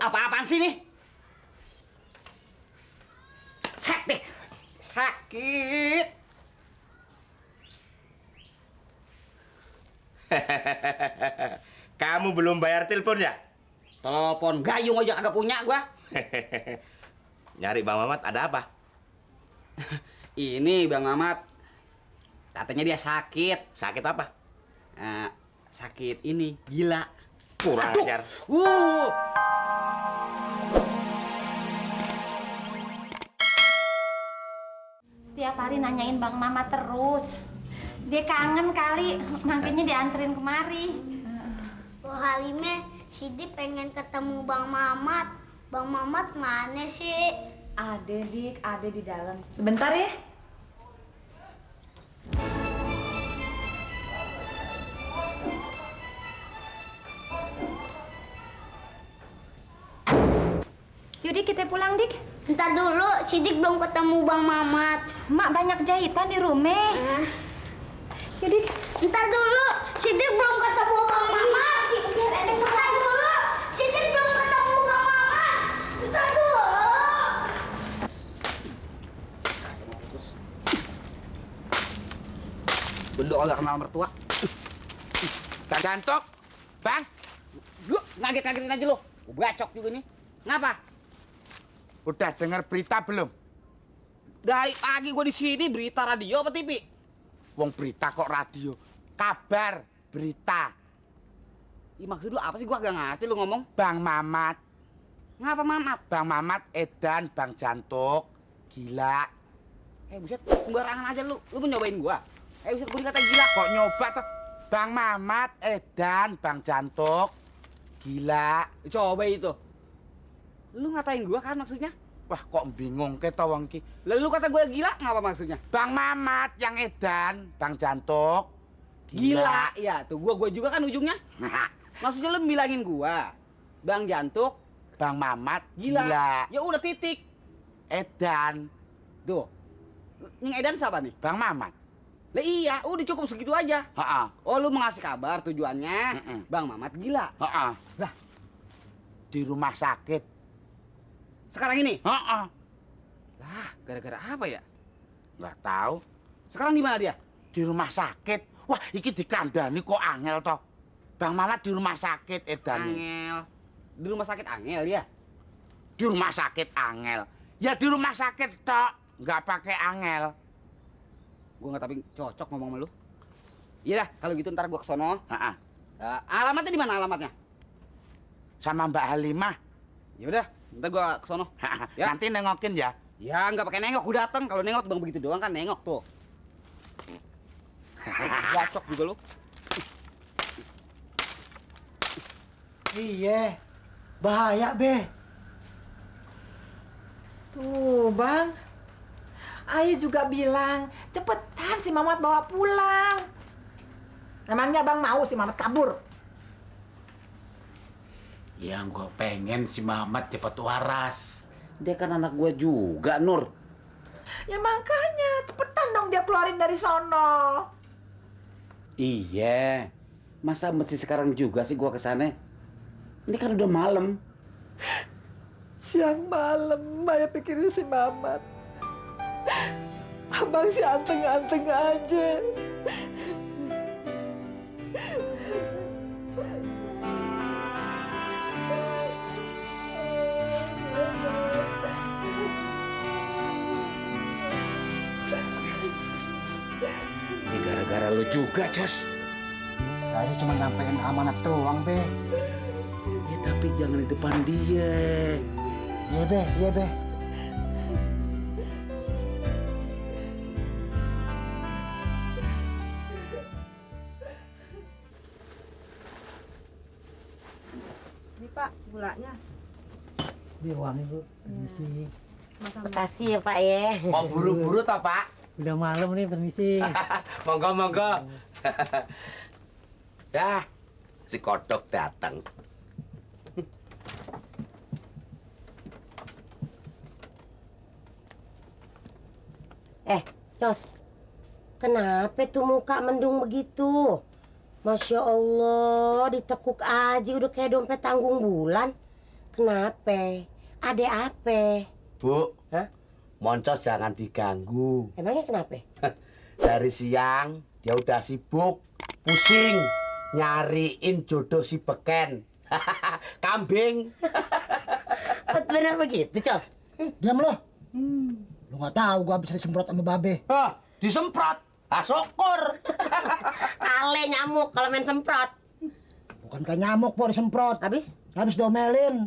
Apa-apaan sih nih? Sakit. Sakit. Kamu belum bayar telepon ya? Telepon gayung aja kagak punya gua. Nyari Bang Mamat ada apa? Ini Bang Mamat. Katanya dia sakit. Sakit apa? Sakit ini gila. Kurang ajar. Setiap hari nanyain Bang Mama terus. Dia kangen kali, makanya dianterin kemari. Bu Halime, Sidi pengen ketemu Bang Mamat. Bang Mamat mana sih? Ada, Dik, ada di dalam. Sebentar ya. Yaudah kita pulang, Dik. Ntar dulu, Sidik belum ketemu Bang Mamat. Mak banyak jahitan di rumah. Yaudah. Ntar dulu, Sidik belum ketemu Bang Mamat. Ntar dulu, Sidik belum ketemu Bang Mamat. Ntar dulu. Bendo agak kenal mertua. Kang Jantok, Bang. Lu ngaget-ngagetin aja lo. Gua bacok juga nih. Ngapa? Udah dengar berita belum? Dari pagi gua di sini berita radio apa TV? Wong berita kok radio? Kabar berita. Ih, maksud lu apa sih? Gua agak ngerti lu ngomong. Bang Mamat. Ngapa Mamat? Bang Mamat edan Bang Jantok. Gila. Buset, sembarangan aja lu. Lu mau nyobain gua? Buset, gua dikatain gila. Kok nyoba tuh? Bang Mamat edan Bang Jantok. Gila. Coba itu. Lu ngatain gua kan maksudnya? Wah, kok bingung ke to wong ki. Lalu lu kata gua gila, ngapa maksudnya? Bang Mamat yang edan Bang Jantok. Gila. Iya, tuh gua juga kan ujungnya. Maksudnya lu bilangin gua, Bang Jantuk, Bang Mamat gila. gila. Ya udah titik. Edan. Tuh. Yang edan siapa nih? Bang Mamat. Lah iya, udah cukup segitu aja. Heeh. Oh, lu mengasih kabar tujuannya Bang Mamat gila. Heeh. Lah, Di rumah sakit. sekarang ini? Heeh. Lah, gara-gara apa ya? Nggak tahu. Sekarang di mana dia? Di rumah sakit. Wah, iki dikandani kok angel toh. Bang Mamat di rumah sakit edani. Angel. Di rumah sakit Angel ya? Di rumah sakit angel. Ya di rumah sakit toh, nggak pakai angel. Gua nggak tapi cocok ngomong sama lu. Iya dah, kalau gitu ntar gua kesono. Heeh. Alamatnya di mana alamatnya? Sama Mbak Halimah. Ya udah, ntar gua kesono. Ya. Nanti nengokin ya. Ya nggak pakai nengok, gua dateng. Kalau nengok bang begitu doang kan nengok tuh. Bacok juga lu. Iya, bahaya be. Tuh bang, Ayah juga bilang cepetan si Mamat bawa pulang. Emangnya bang mau si Mamat kabur? Yang gue pengen si Mamat cepet waras. Dia kan anak gua juga, Nur. Ya makanya cepetan dong dia keluarin dari sono. Iya. Masa mesti sekarang juga sih gua kesana? Ini kan udah malam. Siang malam Ayah pikirin si Mamat. Abang si anteng-anteng aja. Ini gara-gara lu juga, Cos. Saya cuma nyampein amanat doang be. Ya tapi jangan di depan dia. Iya be, iya be. Ini Pak, gulanya. Ini uangnya bu, permisi. Makasih ya Pak ya. Mau buru-buru toh Pak? Udah malam nih, permisi. Monggo, monggo. Dah, si kodok datang. Cos, kenapa tuh muka mendung begitu? Masya Allah, ditekuk aja udah kayak dompet tanggung bulan. Kenapa? Ada apa? Bu, Hah? Moncos jangan diganggu. Emangnya kenapa? Dari siang dia udah sibuk, pusing nyariin jodoh si beken. Kambing. Benar begitu, Cos? Diam lo. Lu nggak tahu gua habis disemprot sama babe. Hah, disemprot. Ah, syukur. Ale nyamuk kalau main semprot. Bukan kayak nyamuk po disemprot. Habis? Habis domelin.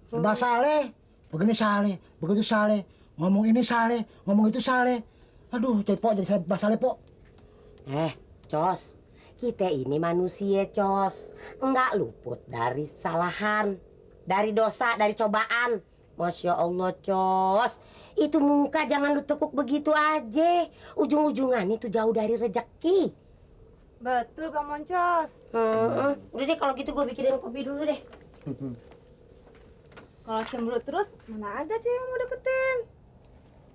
Serba saleh. Begini saleh, begitu saleh. Ngomong ini saleh, ngomong itu saleh. Aduh, jadi po jadi serba saleh po. Cos. Kita ini manusia, Cos. Enggak luput dari kesalahan, dari dosa, dari cobaan. Masya Allah, Cos. Itu muka jangan lu tekuk begitu aja. Ujung-ujungan itu jauh dari rezeki. Betul, Bang Moncos. Udah deh, kalau gitu gue bikinin kopi dulu deh. Kalau cemberut terus, mana ada cewek yang mau deketin?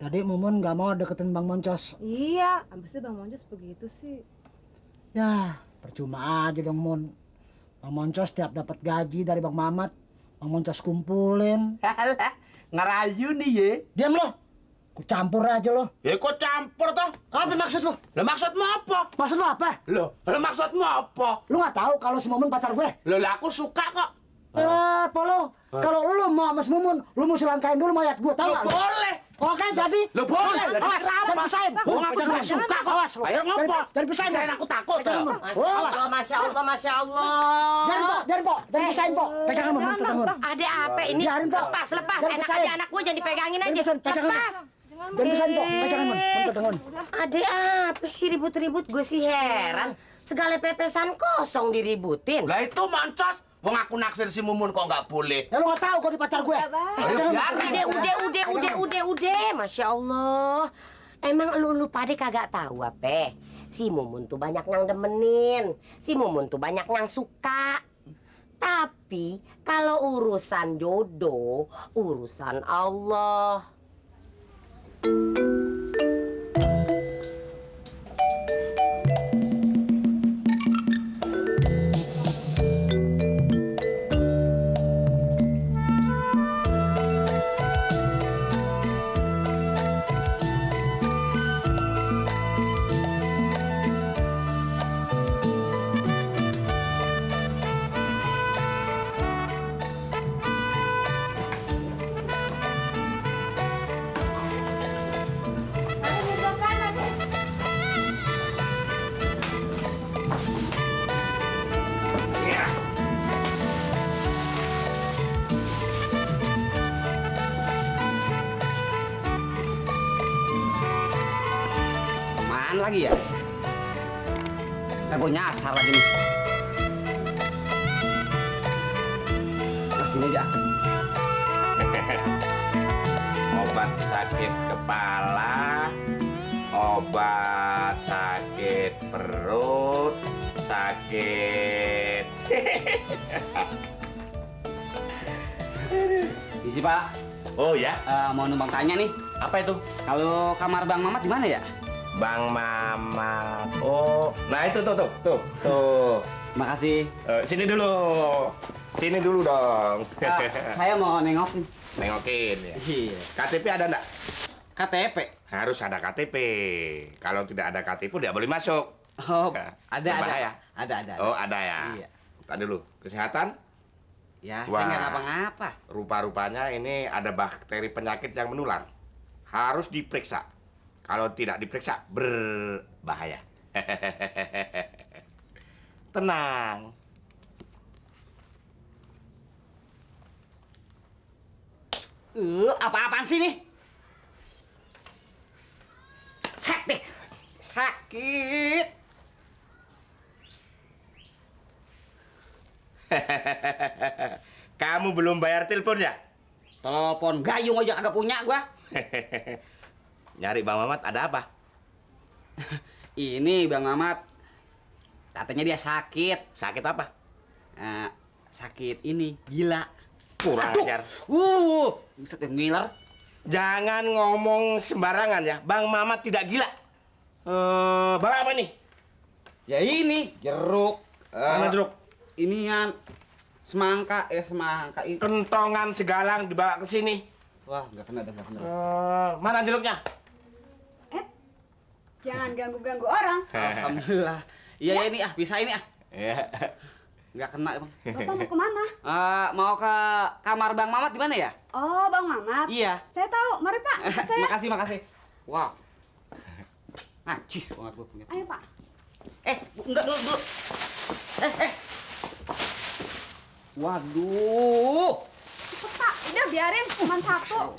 Tadi Mumun nggak mau deketin Bang Moncos. Iya, abisnya Bang Moncos begitu sih. Ya, percuma aja dong Mun. Bang Moncos tiap dapat gaji dari Bang Mamat, Bang Moncos kumpulin. Alah, ngerayu nih ye. Diam lo. Ku campur aja lo. Ya kok campur toh? Apa maksud lo? Lah maksudmu apa? Maksud lo apa? Loh, maksudmu apa? Lu nggak tahu kalau si Mumun pacar gue? Loh, lah aku suka kok. Polo. Kalau lu mau sama si Mumun, lu mesti langkain dulu mayat gue, tahu Loh, nggak? boleh. Oke, jadi. Loh, boleh. Awas, jangan pisahin. Oh, aku juga suka kok. Awas, lu. Ayo ngopo. Jangan pisahin. Jangan aku takut. Pegangan, Mun. Masya Allah, Masya Allah, Masya Allah. Biarin, Po. Jangan pisahin, Po. Pegangan, Mun. Pegangan, Mun. Ada apa ini? Biarin, Pak. Lepas. Jangan Enak pisahin. aja anak gue jangan dipegangin Jangan aja. pisahin, pegangan, Mun. Lepas. Jangan pisahin, Po. Pegangan, Mun. Pegangan. Ada apa sih ribut-ribut? Gue sih heran. Segala pepesan kosong diributin. Lah itu Moncos. Wong aku naksir si Mumun kok nggak boleh. Ya lu nggak tahu kok di pacar gue. Ayo biarin. Udah. Masya Allah. Emang lu pada kagak tahu apa? Si Mumun tuh banyak yang demenin. Si Mumun tuh banyak yang suka. Tapi kalau urusan jodoh, urusan Allah. Apaan lagi ya? Ntar gue nyasar lagi nih. Nah, sini aja. Obat sakit kepala, obat sakit perut, sakit. Isi Pak, Oh ya, mau numpang tanya nih. apa itu? Kalau kamar Bang Mamat di mana ya? Bang Mamat. Oh, nah itu tuh. Makasih. Sini dulu dong. Saya mau nengok nih. Nengokin ya. Iya. KTP ada enggak? KTP. Harus ada KTP. Kalau tidak ada KTP tidak boleh masuk. Oh, Nah, ada. berbahaya. Ada. Oh, ada ya. Iya. Tadi dulu, kesehatan. Ya, Wah. saya nggak ngapa-ngapa. Rupa-rupanya ini ada bakteri penyakit yang menular. Harus diperiksa. Kalau tidak diperiksa, berbahaya. Tenang. Apa-apaan sih nih? Sakit. Kamu belum bayar telepon ya? Telepon gayung aja kagak punya gua. Nyari Bang Mamat ada apa? Ini Bang Mamat katanya dia sakit. Sakit apa? Sakit ini gila. Kurang ajar. Buset ngiler. Jangan ngomong sembarangan ya. Bang Mamat tidak gila. Bang apa nih? Ya ini jeruk. Mana jeruk? Inian Semangka ini. Kentongan segalang dibawa ke sini. Wah, nggak kena dah, nggak kena. Mana jeruknya? Jangan ganggu-ganggu orang. Alhamdulillah. Iya ini bisa ini Iya. Nggak kena bang. Bapak mau kemana? Mau ke kamar Bang Mamat di mana ya? Oh, Bang Mamat. Iya. Saya tahu. Mari Pak. Makasih. Wow. Najis banget gua punya. Ayo Pak. Enggak dulu. Waduh. Cepet Pak. Udah biarin. Cuma satu.